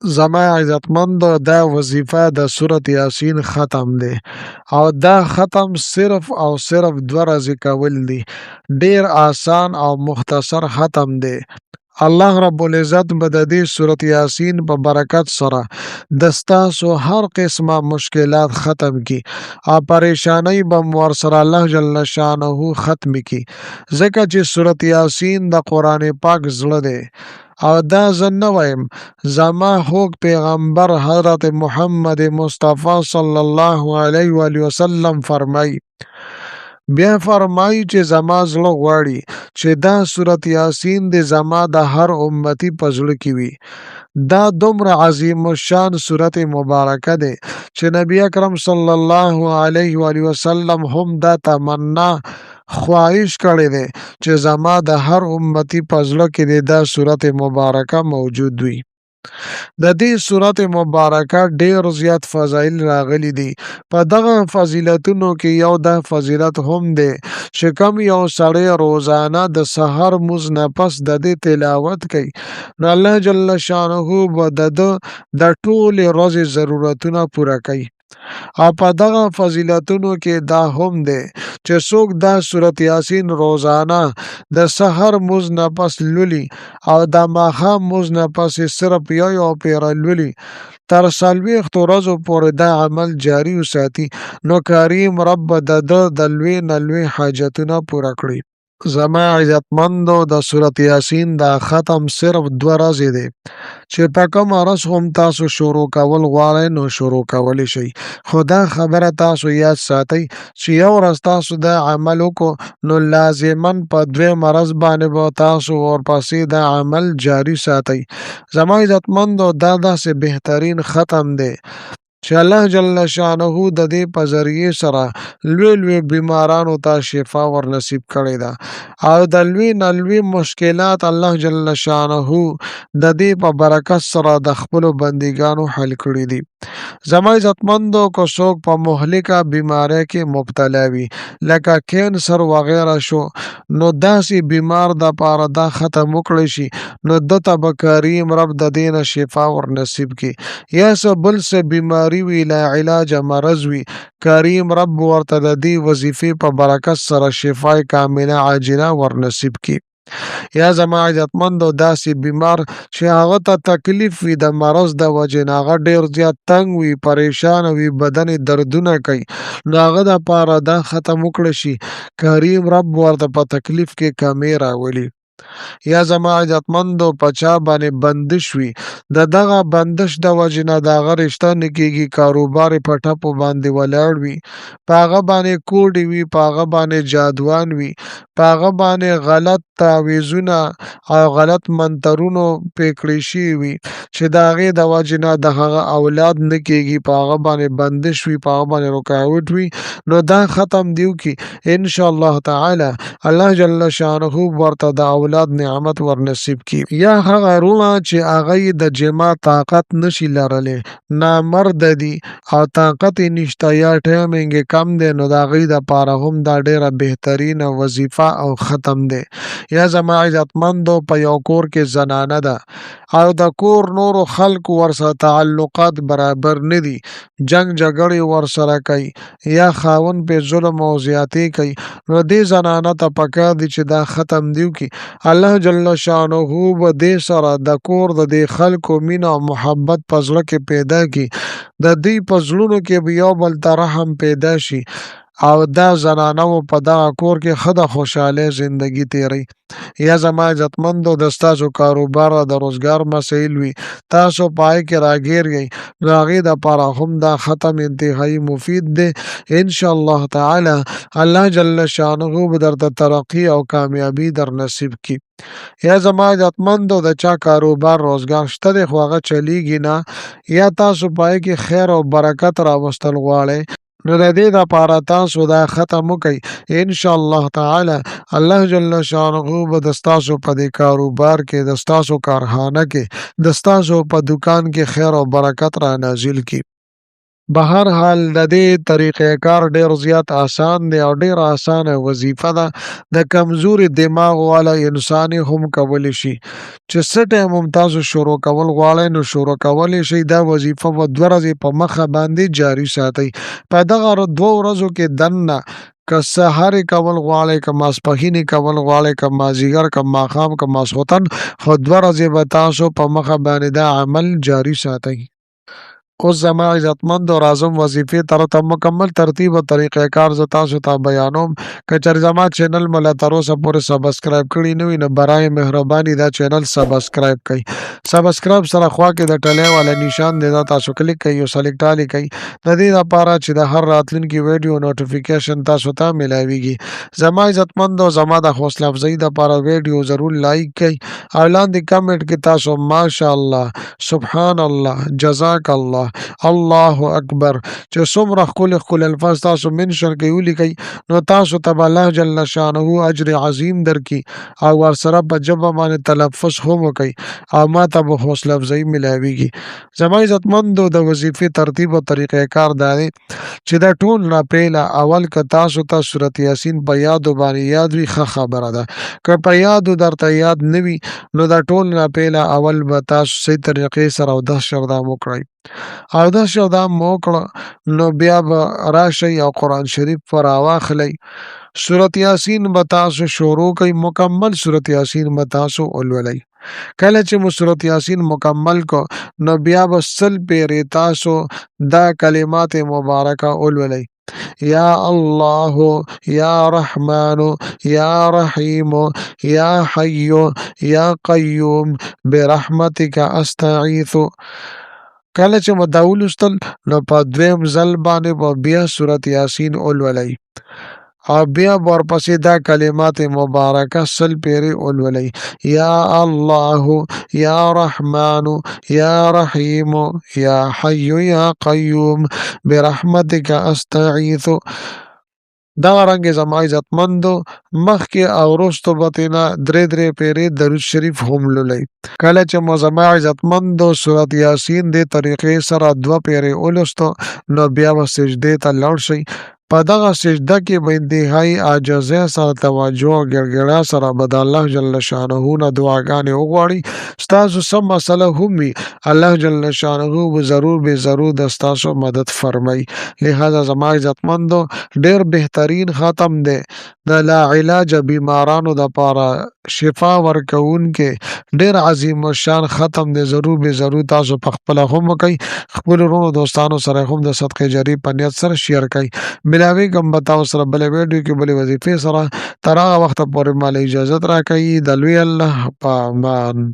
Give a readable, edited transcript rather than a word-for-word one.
زما عزتمندو دا وظیفه د سورت یاسین ختم دی او دا ختم صرف او صرف دوه ورځې کول دي. ډیر آسان او مختصر ختم دی. الله رب العزت به د دې سورت یاسین په برکت سره د ستاسو هر قسمه مشکلات ختم کی او پریشانی به مو ورسره الله جل شانه ختم کی، ځکه چې سورت یاسین د قرآن پاک زړه دی. او دا زه نه وایم، زما خوږ پیغمبر حضرت محمد مصطفی صلی الله علیه وآله وسلم فرمایي، بیا فرمایي چې زما زړه غواړي چې دا سورت یاسین دې زما د هر امتي په زړه کې وي. دا دومره عظیم الشان سورت مبارکه دی چې نبی اکرم صلی الله علیه وآله وسلم هم دا تمنا خواهش کړی دی چې زما د هر امتي په زړه کې دې دا سورت مبارکه موجود وي. د دې سورت مبارکه ډیر زیات فضایل راغلي دي. په دغه فضیلتونو کې یو دا فضیلت هم دی چې کم یو سړی روزانه د سحر مونځ نه پس د دې تلاوت کوي نو الله جل شانه به د ده د ټولې ورځې ضرورتونه پوره کوي. او په دغه فضیلتونو کې دا هم دی چې څوک دا سورت یاسین روزانه د سحر مونځ نه پس لولي او د ماښام مونځ نه پس یې صرف یو یو پیره لولي، تر 40 ورځو پورې دا عمل جاري وساتي نو کریم رب به د ده د لوی نه لوی حاجتونه پوره کړي. زما عزتمندو د سورت یاسین دا ختم صرف دوه ورځې دی چې په کومه ورځ هم تاسو شروع کول غواړئ نو شروع کولی شئ، خو دا خبره تاسو یاد ساتئ چې یو ورځ تاسو دا عمل وکړو نو لازما په دویم ورځ باندې به تاسو ورپسې دا عمل جاری ساتئ. زما عزتمندو دا داسې بهترین ختم دی چې الله جل شانه د دې په ذریعه سره لوی لوی بیمارانو ته شفا ور نصیب کړې ده او د لوی نه لوی مشکلات الله جل شانه د دې په برکت سره د خپلو بندګانو حل کړي دي. زما عزتمندو که څوک په مهلکه بیمارۍ کې مبتلا وي لکه کینسر وغیره شو نو داسې بیمار د پاره دا ختم وکړی شي نو ده ته به کریم رب د دې نه شفا ور نصیب کړي. یا څه بل څه بیماری وي لا علاجه مرض وي کریم رب ورته د دې وظیفې په برکت سره شفای کامله عاجله ور نصیب کړي. یا زما عزتمندو داسې بیمار چې هغه ته تکلیف وي د مرض د وجې نه، هغه ډېر زیات تنګ وي، پریشان وي، بدن یې دردونه کوي نو هغه دپاره دا ختم وکړی شي کریم رب ورته په تکلیف کې کمی راولي. یا زما عزتمندو په چا باندې بندش وي د دغه بندش د وجې نه د هغه رشته نه کېږي، کاروبار یې په ټپو باندې ولاړ وي، په هغه باندې کوډې وي، په هغه باندې جادوان وي، په هغه باندې غلط تعویذونه او غلط منترونو پې کړی شوي وي چې د هغې د وجې نه د هغه اولاد نه کېږي، په هغه باندې بندش وي، په هغه باندې رکاوټ وي نو دا ختم دی وکړي ان شاء الله تعالی الله جل شانه ورته د اولاد نعمت ور نصیب کړي. یا هغه وروڼه چې هغه یې د جماع طاقت نشي لرلی، نامرد دي او طاقت یې نشته یا ټایمینګ یې کم دی نو د هغوی دپاره هم دا ډېره بهترینه وظیفه او ختم دی. یا زما عزتمندو په یو کور کې زنانه ده او د کور نورو خلکو ورسره تعلقات برابر نه دي، جنګ جګړې ورسره کوي یا خاوند پې ظلم او زیاتې کوي نو دې زنانه ته پکار دي چې دا ختم دی وکړي. الله جل شانه به دې سره د کور د دې خلکو مینه او محبت په زړه کې پیدا کړي، د دوی په زړونو کې به یو بل ته رحم پیدا شي او دا زنانه و په دغه کور کې ښه د خوشحالۍ زندګي تېروي. یا زما عزتمندو د ستاسو کاروبار او د روزګار مسایل وي، تاسو په هغې کې راګیر یئ نو هغې دپاره هم دا ختم انتهایی مفید دی. ان شاء الله تعالی الله جل شانه به درته ترقي او کامیابي در نصیب کړي. یا زما عزتمندو د چا کاروبار روزګار شته دی خو هغه چلیږي نه، یا تاسو په هغې کې خیر او برکت راوستل غواړئ نو د دې دپاره تاسو دا ختم وکړئ. ان شاء الله تعالی الله جل شانه به د ستاسو په دې کاروبار کې، د ستاسو کارخانه کې، د ستاسو په دکان کې خیر او برکت را نازل کړي. بهر حال د دې طریقه کار ډیر زیات آسان دی او ډیر اسانه وظیفه ده. د کمزوري دماغ والا انسان هم کولی شي. چې څه ټایم هم تاسو شروع کول غواړئ نو شروع کولی شئ. دا وظیفه به 2 ورځې په مخه باندې جاري ساتئ. په دغه 2 ورځو کې دننه که سهار کول غواړئ، که ماسپښینې کول غواړئ، که مازیګر، که ماښام، که ماسخوتن، خو 2 ورځې به تاسو په مخه باندې دا عمل جاري ساتئ. اوس زما عزتمند او راځم وظیفې طرف ته. مکمل ترتیب او طریقه کار زه تاسو ته بیانوم. که چېرې زما چینل مو لا تر اوسه پورې سبسکرایب کړی نه وي نو برای مهرباني دا چینل سبسکرایب کړئ. سبسکرایب سره خوا کې د ټلی والا نشان دی، دا تاسو کلیک کړئ او سلیکټ آل کړئ، د دې لپاره چې د هر راتلونکي ویډیو نوټیفیکیشن تاسو ته ملاویږي. زما عزتمند او زما د حوصله افزایي لپاره ویډیو ضرور لایک کړئ او لاندې کمنټ کې تاسو ماشاءالله، سبحان الله، جزاک الله، الله اکبر چې څومره ښکلي ښکلي الفاظ تاسو منشن کوي ولیکئ نو تاسو ته به الله جل شانه اجر عظیم درکړي او ورسره په ژبه باندې تلفظ هم وکړئ او ما ته به حوصله افزایي ملاویږي. زما عزتمندو د وظیفې ترتیب او طریقه کار دا دی چې دا ټول نه پیله اول که تاسو ته سورت یاسین په یادو باندې یاد وي ښه خبره ده، که په یادو درته یاد نه وي نو دا ټول نه پیله اول به تاسو صحیح طریقې سره اودس شردام وکړئ. اودس شردام مو وکړه نو بیا به راشئ او قرآن شریف به راواخلئ. سورت یاسین به تاسو شروع کړئ، مکمل سورت یاسین به تاسو ولولئ. کله چې مو سورت یاسین مکمل کو نو بیا به 100 پیرې تاسو دا کلمات مبارکه ولولئ: یا الله، یا رحمان، یا رحیم، یا حی، یا قیوم، برحمتک استعیث. کله چې مو دا ولوستل نو په دویم ځل باندې به بیا سورت یاسین ولولئ او بیا ورپسې دا کلمات مبارکه 100 پیرې ولولئ: یا الله، یا رحمان، یا رحیم، یا حی، یا قیوم، برحمتک استعیث. دغه رنګ زما عزتمندو مخکې او وروستو به ترېنه درې درې پیرې درود شریف هم لولئ. کله چې مو زما عزتمندو سورت یاسین دې طریقې سره 2 پیرې ولوستو نو بیا به سجدې ته لاړ شئ. په دغه سجده کې به انتهایي عاجزۍ سره، توجه او ګړګړا سره به د الله جل شانه نه دعاګانې وغواړي. ستاسو څه مسله هم وي الله جل شانه به ضرور به ضرور د ستاسو مدد فرمایي. لهذا زما عزتمندو ډېر بهترین ختم دی د لا علاج بیمارانو دپاره شفا ورکوونکی ډېر عظیم الشان ختم دی. ضرور به ضرور تاسو په خپله هم وکئ، خپلو وروڼو دوستانو سره هم د صدقې جاري په نیت سره شیر کړئ. ملاویږم به تاسو سره بلې ویډیو کې بلې وظیفې سره. تر هغه وخته پورې ما له اجازت راکړئ. د لوی الله په امان.